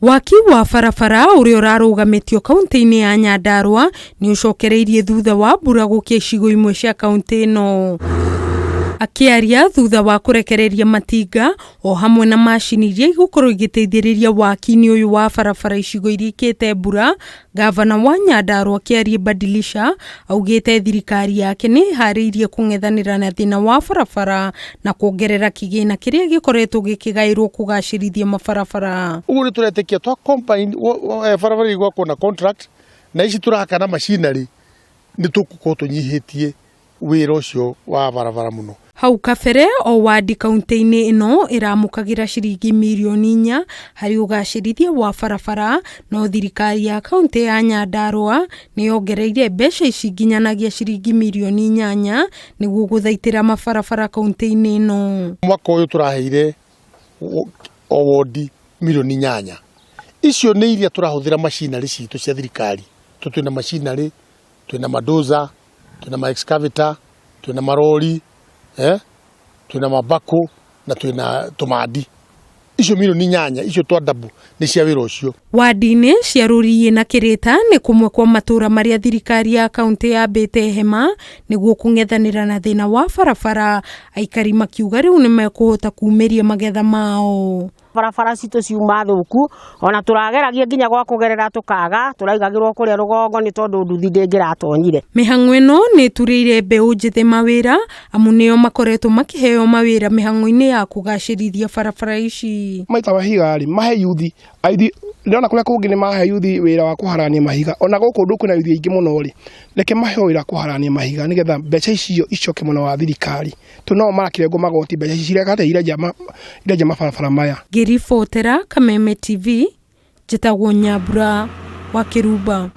Waki wa barabara ũrĩa ũrarũgamĩtio kaunti-inĩ ya Nyandarua nĩ ũcokereirie thutha wa mbura gũkia icigo imwe cia kaunti ĩno. Akĩaria thutha wa kũrekereria matinga o hamwe na macini iria igũkorwo igĩteithĩrĩria waki-inĩ ũyũ wa barabara icigo iria ikĩte mbura, Gavana wa Nyandarua Kĩarie Badilisha augĩte thirikari yake nĩ ĩharĩirie kũng'ethanĩra na thĩna wa barabara na kuongerera kĩgĩna kĩrĩa gĩkoretwo gĩkĩgaĩrwo kũgacĩrithia mabarabara. Ũguo nĩ tũretĩkia twa combine barabara igwakwo na contract na ici tũraka na machinery nĩ tũgũkorwo tũnyihĩtie wĩra ũcio wa barabara mũno. Hau kabere o wadi kaunti-inĩ ĩno ĩramũkagĩra ciringi mirioni 4 harĩ ũgacĩrithia wa barabara no thirikari ya kaunti ya Nyandarua nĩ yongereire mbeca ici nginyanagia ciringi mirioni 8 nĩguo gũthaitĩra mabarabara kaunti-inĩ ĩno. Mwaka ũyũ tũraheire o wodi mirioni 8. Icio nĩ iria tũrahũthĩra machinery citũ cia thirikari. Twĩna machinery, twĩna madoza, twĩna ma excavator, twĩna marori, twĩna mabako na twĩna tũmandi. Icio mirioni 8 icio twa double nĩ cia wĩra ũcio. Wadi-inĩ cia Rũriĩ na Kĩrĩta nĩ kũmwe kwa matũũra marĩa thirikari ya kaunti yambĩte hema nĩguo kũng'ethanĩra na thĩna wa barabara, aikari makiuga rĩu nĩ mekũhota kumĩria magetha mao. Barabara citũ ciuma thũku ona tũrageragia nginya gwa kũgerera tũkaga, tũraigagĩrwo kũrĩa rũgongo nĩ tondũ nduthi ndĩngĩratonyire. Mĩhang'o ĩno nĩ ĩturĩire mbeũ njĩthĩ mawĩra amu nĩo makoretwo makĩheo mawĩra mĩhang'o-inĩ ya kũgacĩrithia barabara ici. Maita mahiga rĩ, mahe yuthi, ayuthi ndĩrona kũrĩa kũngĩ nĩ mahe yuthi wĩra wa kũharania mahiga, ona gũkũ ũndũ kwĩna yuthi aingĩ mũno rĩ, reke maheo wĩra wa kũharania mahiga nĩgetha mbeca icio icoke mwena wa thirikari. Tondũ no marakĩrengwo magoti mbeca ici cireka atĩa irenja mabarabara maya. Ngĩribotera Kameme TV, njĩtagwo Nyambura wa Kĩrumba.